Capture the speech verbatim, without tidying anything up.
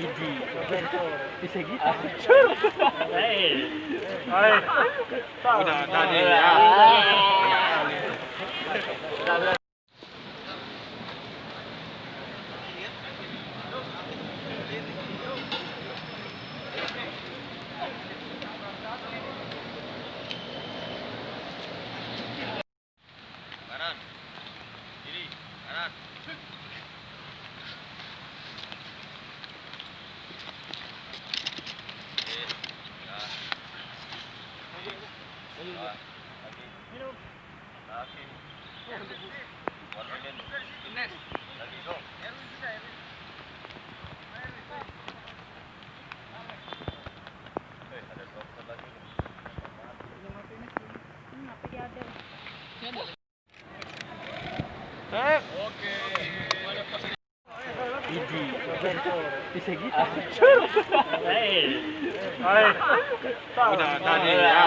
Bisa gitu. Udah tadi ya. Kanan. Kiri. Kanan. Oke. Ya. Ya. Lagi. Lagi. One minute. Lagi, go. Idi. Bisa gitu. Hei. Udah tadi ya.